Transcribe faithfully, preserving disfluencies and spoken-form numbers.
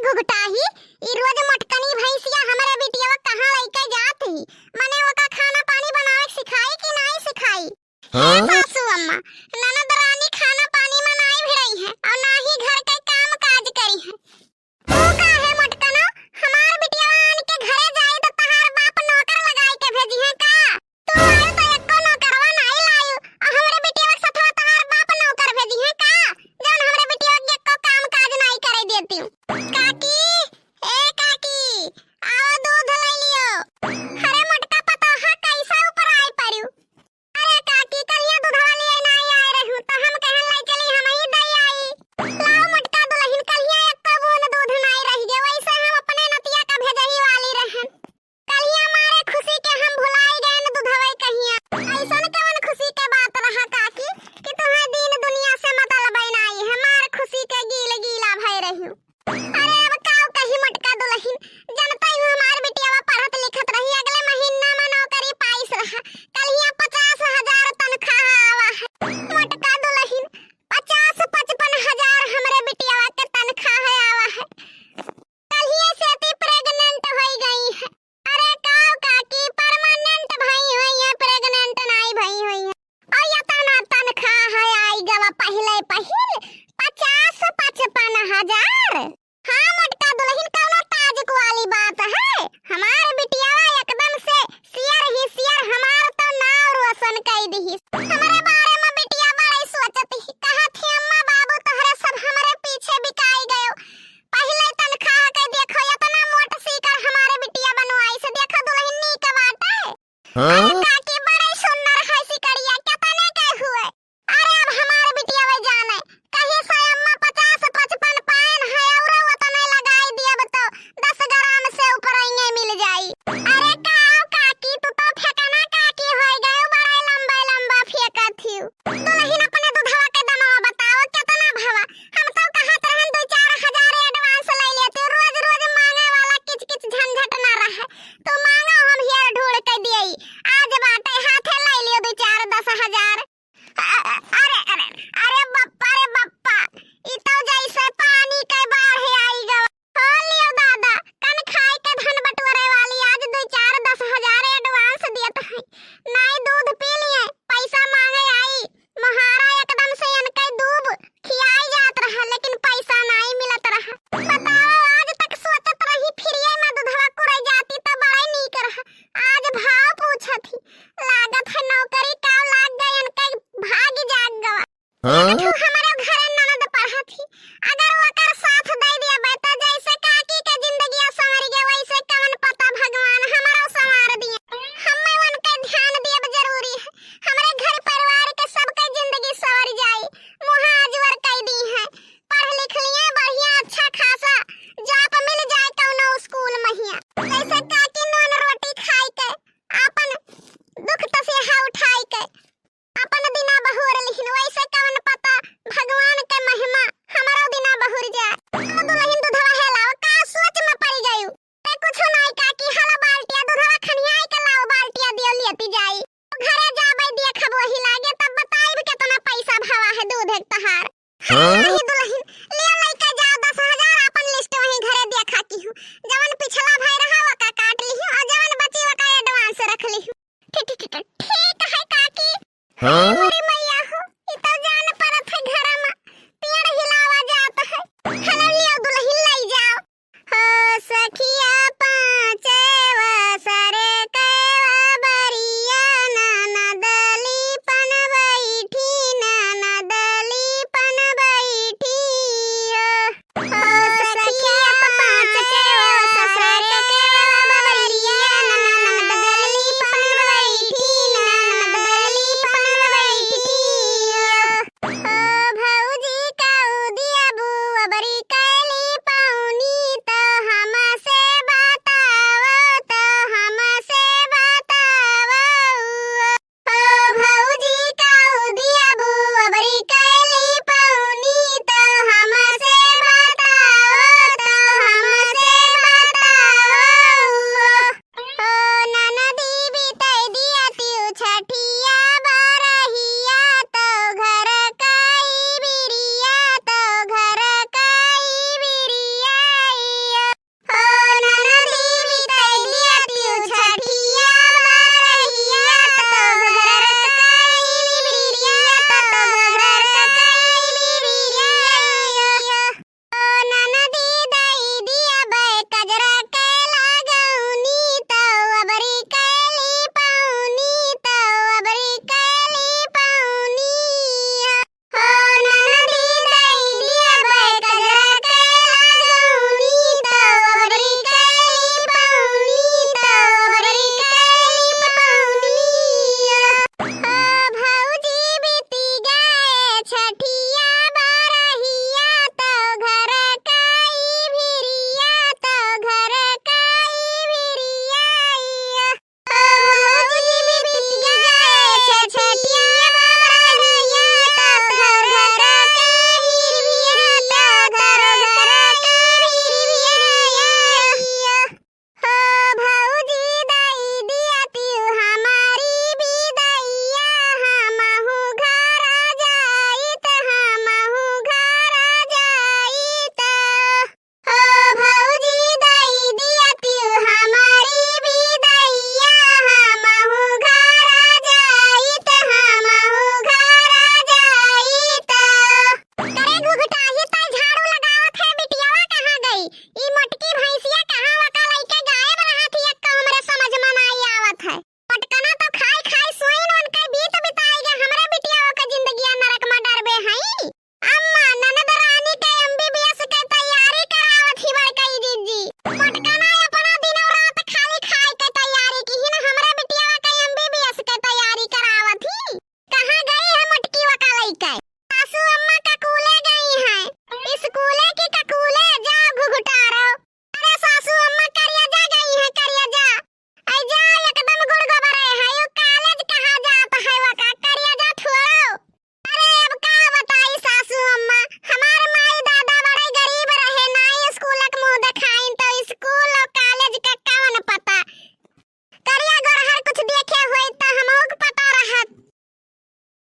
फुगटाही, ई रोज मोटकनी भैंसिया हमरे बिटिया कहाँ लइके जात ही? मने ओका खाना पानी बनावे सिखाई कि नाई सिखाई? हाँ? सासू अम्मा, ननद रानी खाना पानी में नाई भिड़ई है और ना ही घर के काम काज करी है। तू काहे मोटकनो, हमार बिटिया आन के घरे जाई तो तहार बाप नौकर लगाई के भेजी है का? तू आयु तो एको नौकरवा नाई लायु, और हमरे बिटिया के सथवा तहार बाप नौकर भेजी है का, जौन हमरे बिटिया के एको काम काज नाई करे देती? काकी, ए काकी, आओ दूध ले लियो। अरे मोटका पतोहा कैसा ऊपर आई पड़ू? अरे काकी, कलिया दूधवा लिए नाई आए रहू, तो हम कहन लाई चली हम ही दई आई। लाओ मोटका दुलहिन, कलिया एको बूंद दूध नाई रह गए, वैसे हम अपने नतिया का भेजही वाली रहन। कलिया मारे खुशी के हम भुलाई गए न दुधवई कहिया। ऐसन कवन खुशी के बात रहा काकी कि तुम्हें दीन दुनिया से मतलब नाई, हमार खुशी के गील गीला भय रही। अरे अब काव कही मोटका दुलहिन, जनता ही हमार बिटियावा पढ़त लिखत रही, अगले महीना में नौकरी पाइस रहा, कलिया पचास हजार तनख्वाह आवा है। मोटका दुलहिन, पचास पचपन हजार हमरे बिटियावा के तनख्वाह आवा है। कलिया से ती प्रेग्नेंट होई गई है। अरे काव काकी, परमानेंट भई होई है, प्रेग्नेंट नाई भई होई है। और इतना तनख्वाह है आई गवा पहिले पहिल पचास पचपन हजार। हाँ मोटका दुलहिन, कौनो ताजुक वाली बात है? हमार बिटियावा एकदम से सियर ही सियर हमार तो नाव रोशन कई दिहिस। हमरे बारे में बिटिया बड़े सोचत ही, कहत ही अम्मा बाबू तोहरे सब हमरे पीछे बिकाई गयो। पहिले तनख्वाह के देखो, इतना मोट सीकर हमारे बिटिया बनवाई से, देखो दुलहिन नीक बाटे। हाँ? अरे काकी बड़े सुंदर है सिकड़िया, कितने के हुए? अरे अब हमारे बिटिया वे जाने, कहीं से अम्मा पचास पचपन पायन है और उतने लगाई दियब तो दस ग्राम से ऊपर इन्हें मिल जाई। अरे काव काकी, तू तो फेंकना काकी होई गयो, बड़ा लंबा लंबा फेंकत हियो। दुलहिन अपने दूधवा के दमवा बताओ, कितना भवा? हम तो कहत रहन दो चार हजार एडवांस ले लेती, रोज रोज मांगे वाला किच किच झंझट ना रहे। तू मांगा, हम हेयर ढूंढ के दियई। आज बाटे हाथे ले लियो दो चार दस हजार। अ-, अ-, अरे, अरे, अरे बप्पा रे बप्पा, ई तो जैसे पानी के बाढ़ आई गवा। हो लियो दादा, कन खाए के धन बटोरे वाली, आज दो चार दस हजार एडवांस दियत है। नाई दूध पी लिए, पैसा मांगे आई, मोहारा एकदम से इनके दूब खियाई जात रहा, लेकिन पैसा नाई मिलत रहा। बताओ, आज तक सोचत रही फ्रीए में दूधवा कुड़े जाती तो बड़े नीक रहा। आज भाव पूछत ही, लागत है नौकरी का लाग गए, इनके भाग जाग गवा। हाँ? तू हमारे घरे ननद पढ़त ही, अगर ओकर साथ दे दिया बे तो जैसे काकी के जिंदगिया संवर गए, वैसे कवन पता भगवान हमारो संवार दिए। हमें उनके ध्यान दियब जरूरी है। हमरे घर परिवार के सबके जिंदगी सवर जाई। मुहा अजवर कई दी है। पढ़ लिख लिए बढ़िया अच्छा खासा जॉब मिल जाए कौनो स्कूल महिया। जैसे काकी नून रोटी खाई के आपन दुख तसेहा उठाई के आपन दिना बहुर लिहिन, वैसे कवन पता भगवान के महिमा हमरो दिना बहुर जाए। ओ दुलहिन दूधवा हेलाओ, का सोच में पड़ गयू? ते कुछ नाई काकी, हला बाल्टिया दूधवा खनियाई के लाओ, बाल्टिया दियो लेती जाई। घरे जाबे देखब वही लागे, तब बताइब केतना पैसा भवा है दूध एक तहार। हाँ? नहीं दुलहिन, लियो लइके जाओ दस हजार, आपन लिस्ट वहीं घरे देखा की हूँ। जवन पिछला भय रहा ओका काट लिहू और जवन बची ओका एडवांस रख लिहू। ठीक, ठीक, ठीक, ठीक है काकी। हाँ?